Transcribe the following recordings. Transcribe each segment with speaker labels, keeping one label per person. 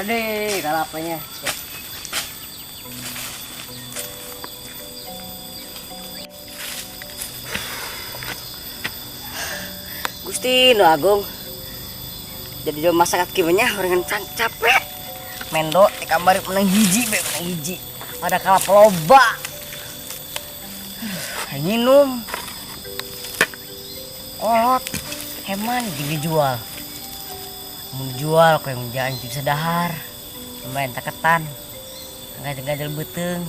Speaker 1: Mana deh kalapanya? Gusti Nu Agung. Jadi jauh masyarakat gimana orang capek. Mendo di kamar menang hiji be menang hiji. Pada kalapa loba. Nginum. Kolot heman dijual. Mun jual kau yang jalan bisa dahar. Lumayan taketan. Ngajel-ngajel beuteung.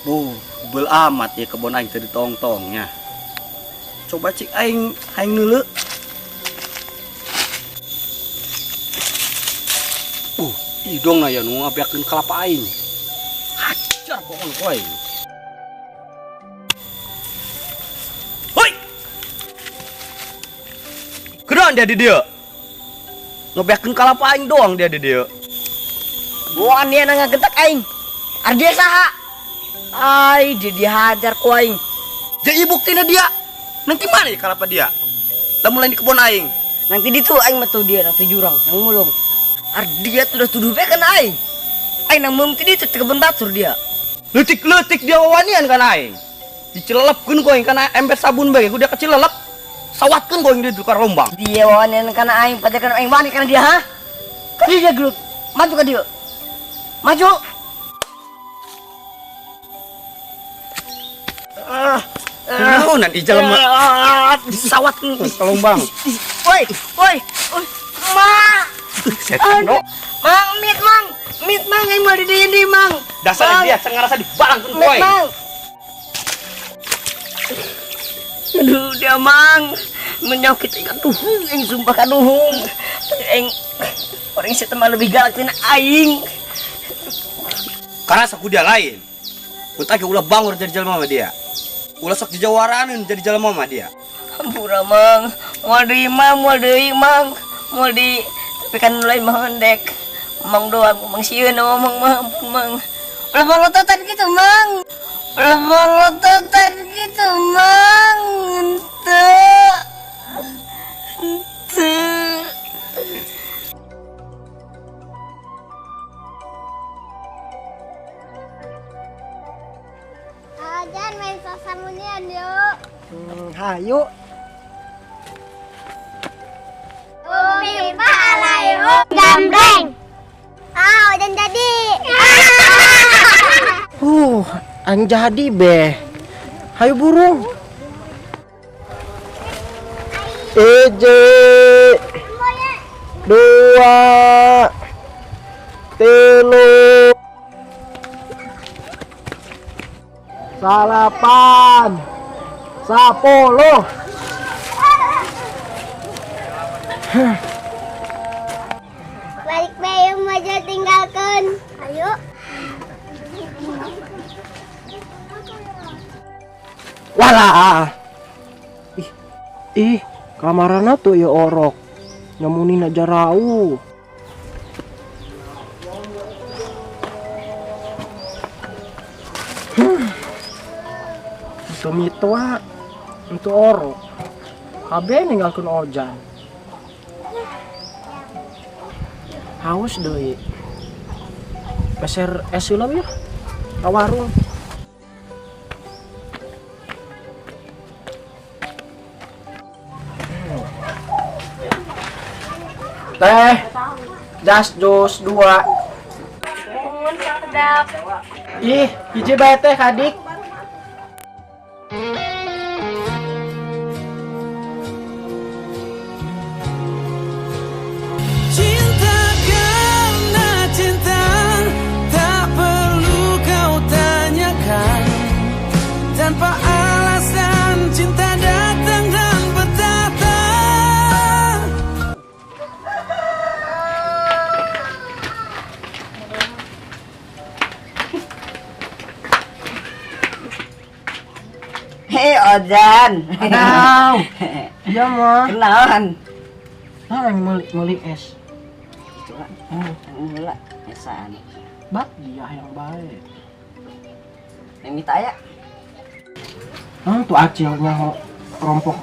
Speaker 2: Bu, bel amat ya kebon aing tadi tong-tongnya. Coba cik aing aing neuleu. Idong na ya nu ngabeakeun kalapa aing. Hajar pokon ku aing. Hoi! Kedan dia di dia. Ngebeakeun kalapa aing doang dia di dia.
Speaker 1: Buan dia nang ngagentak aing. Ar dia saha? Ai dia dihajar ku aing.
Speaker 2: Jadi buktina dia. Nanti mana ya kalapa dia? Lamun lain di kebon aing.
Speaker 1: Nanti di tuh aing mah tuh dia nang jurang, nang mulung. Ar dia tuh udah tuduh bae kan aing. Aing nang mulung ti ditu ti kebon batur dia.
Speaker 2: Leutik-leutik dia wawanian kan aing. Dicelepkeun ku aing kana ember sabun bae, ku dia kecilelep. Sawatkeun ku aing di tukar rombang.
Speaker 1: Dia wawanian kana aing, pajakan aing wani kana dia, ha? Kan dia gelut. Maju ka dia. Maju.
Speaker 2: Naonan di jelema disawatkeun ka lombang.
Speaker 1: Woi, woi, woi. Ma.
Speaker 2: Setan no.
Speaker 1: Mang, mit mang. Mit mang aing moal di dieu deui, Mang.
Speaker 2: Dasar dia ngarasa dibalangkeun ku
Speaker 1: Mit
Speaker 2: aing.
Speaker 1: mang. Aduh, dia mang. Menyakit aing kaduhung, aing sumpah kaduhung. Aing orang setan mah lebih galak tina aing.
Speaker 2: Karena saku dia lain. Utak ulah bangor jadi jelema mah dia. Ulah sok dijawaraneun jadi jelema mah dia.
Speaker 1: Hampura mang, moal deui mang, moal deui mang, moal deui. Tapi kan lain mah endek. Mang doang, mang sieun sama mang mah, ampun mang. Ulah molototan gitu mang. Ulah molototan gitu mang. Henteu. Henteu.
Speaker 3: Ajan main sasamunian yuk.
Speaker 4: Hayu.
Speaker 3: Umi Pak alaihu gambreng. Ah, udah jadi.
Speaker 4: Aing jadi beh. Hayu burung. Eje. 2 3 8 10.
Speaker 3: Balik bae aja tinggalkan. Ayo.
Speaker 4: Walah. Ih, ih, kamarana tuh ya orok. Nyamunin aja rau. Itu mitua, itu orok. Kabeh ninggalkeun ojan. Haus deui. Peser es heula ya. Ka warung. Teh, jas jus 2. Ih, hiji bae teh kadik.
Speaker 5: Cinta karena cinta tak perlu kau tanyakan. Tanpa alasan cinta datang dan bertata.
Speaker 1: Hei Ojan.
Speaker 4: Aduh. Iya mah.
Speaker 1: Kenalan.
Speaker 4: Nah, yang meuli es.
Speaker 1: Itu lah. Mula esan.
Speaker 4: Bat dia yang baik.
Speaker 1: Yang minta ya.
Speaker 4: Tuh acilnya ho. kelompok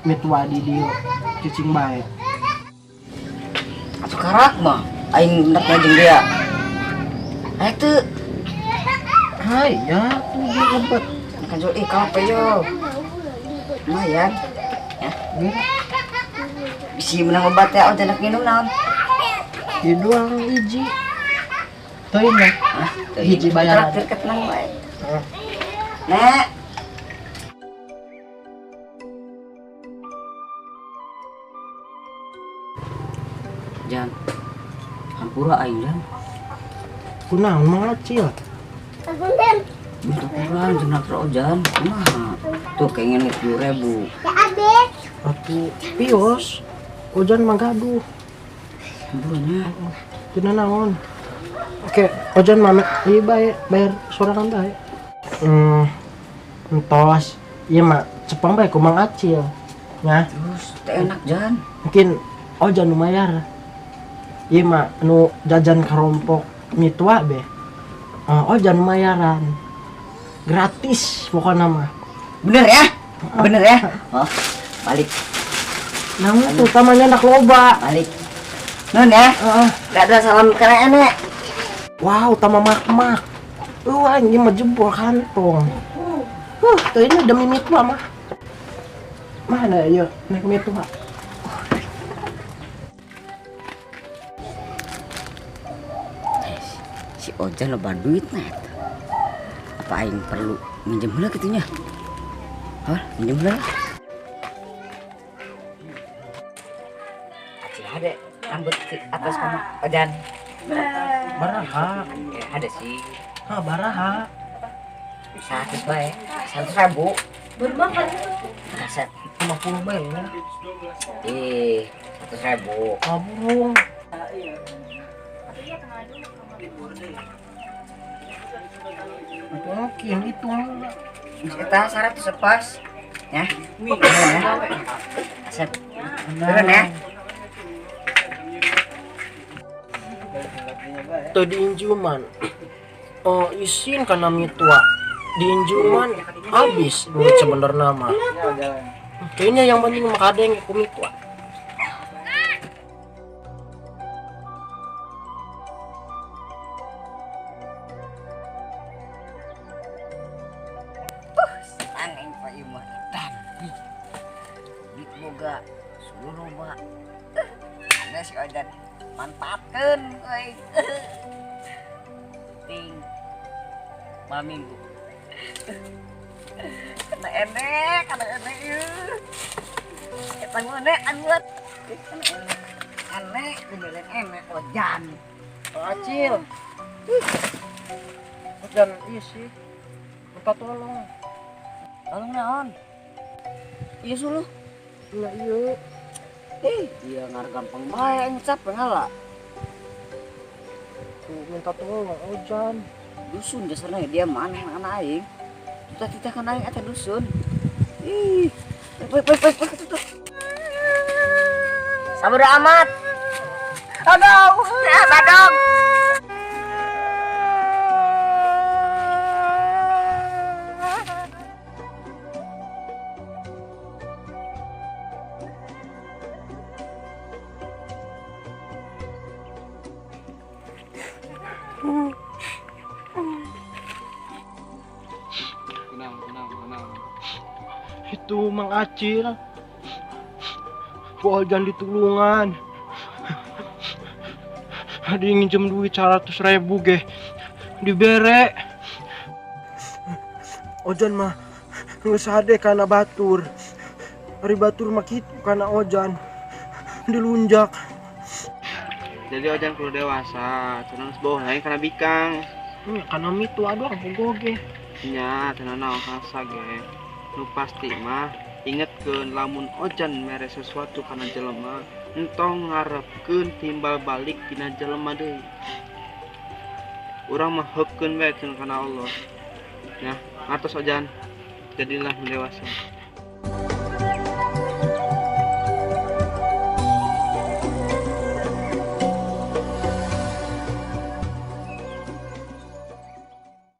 Speaker 4: mitua di dieu cicing bae.
Speaker 1: Atuh karak mah aing nek jeung dia. Aya teu.
Speaker 4: Hai ya tuh dia ngebet.
Speaker 1: Kan jol ih kape yo. Lumayan. Ya. Bisi menang obat ya ojan nak minum naon.
Speaker 4: Di doang hiji. Teuing ya. Hiji bayaran.
Speaker 1: Traktir ketenang bae. Nek. Jan. Hampura aing Jan.
Speaker 4: Kunaon Mang Acil?
Speaker 1: Minta kurang jeung nak Ojan. Kumaha? Tuh kenging 7.000.
Speaker 3: Ya abis.
Speaker 4: Atuh pios. Ojan mah gaduh.
Speaker 1: Hampuranya.
Speaker 4: Tina naon? Oke, Ojan mah ieu bae bayar sorangan bae. Entos. Ieu mah cepeng bae ku Mang Acil. Nya.
Speaker 1: Terus teh enak Jan.
Speaker 4: Mungkin Ojan nu mayar. Ieu mah nu jajan karompok mitua be. Ojan mayaran. Gratis pokoknya mah.
Speaker 1: Bener ya? Bener ya? Oh, balik.
Speaker 4: Nah, itu utamanya anak loba.
Speaker 1: Balik. Nun ya? Gak ada salam keren enek.
Speaker 4: Wow, utama mak-mak. Wah, ini mah jebol kantong. Tuh ini demi mitua mah. Mana ya naik mitua?
Speaker 1: Si Ojan loba duit nah. Apa aing perlu minjem heula kitu nya? Hah, minjem heula. Acil ada rambut di atas koma Ojan.
Speaker 4: Baraha.
Speaker 1: Ya, ada sih.
Speaker 4: Hah, baraha.
Speaker 1: 100 bae. 100.000.
Speaker 6: Bermakan.
Speaker 4: 50 bae.
Speaker 1: Ih, 100.000.
Speaker 4: Kaburung. Mungkin itu
Speaker 1: kita 100 pas ya. Sep. Turun ya.
Speaker 4: Tadi injuman. Oh, isin karena mitua. Di injuman habis duit sebenarnya mah. Kayaknya yang penting mah kadeng ku mitua.
Speaker 1: Duit boga seluruh loba. Ada si Ojan manfaatkeun euy. Ting maminggu. Kena enek ieu. Eta ngene anggut. Kena enek. Enek beneran enek Ojan.
Speaker 4: Acil. Ojan iya sih. Minta tolong.
Speaker 1: Tolong naon? Iya suluh.
Speaker 4: Enggak iya.
Speaker 1: Iya ngar gampang bae ngucap ngala.
Speaker 4: Tuh minta tolong Ojan.
Speaker 1: Dusun dasarnya dia mana anak aing. Titah kan aing eta dusun. Ih. Baik tutup. Sabar amat. Aduh, ya badog.
Speaker 4: Itu Mang Acil. Ku Ojan ditulungan. Ada yang nginjem duit 100.000 ge. Dibere. Ojan mah geus hade kana batur. Ari batur mah kitu kana Ojan. Dilunjak.
Speaker 7: Jadi Ojan kudu dewasa, cenah geus bohong lain kana bikang.
Speaker 4: Kana mitu aduh bogo ge.
Speaker 7: Nya, cenah naon kasa ge. Nu pasti mah ingetkeun lamun Ojan mere sesuatu kana jelema, entong ngarepkeun timbal balik tina jelema deui. Urang mah heukeun bae cenah kana Allah. Nah, atos Ojan, jadilah dewasa.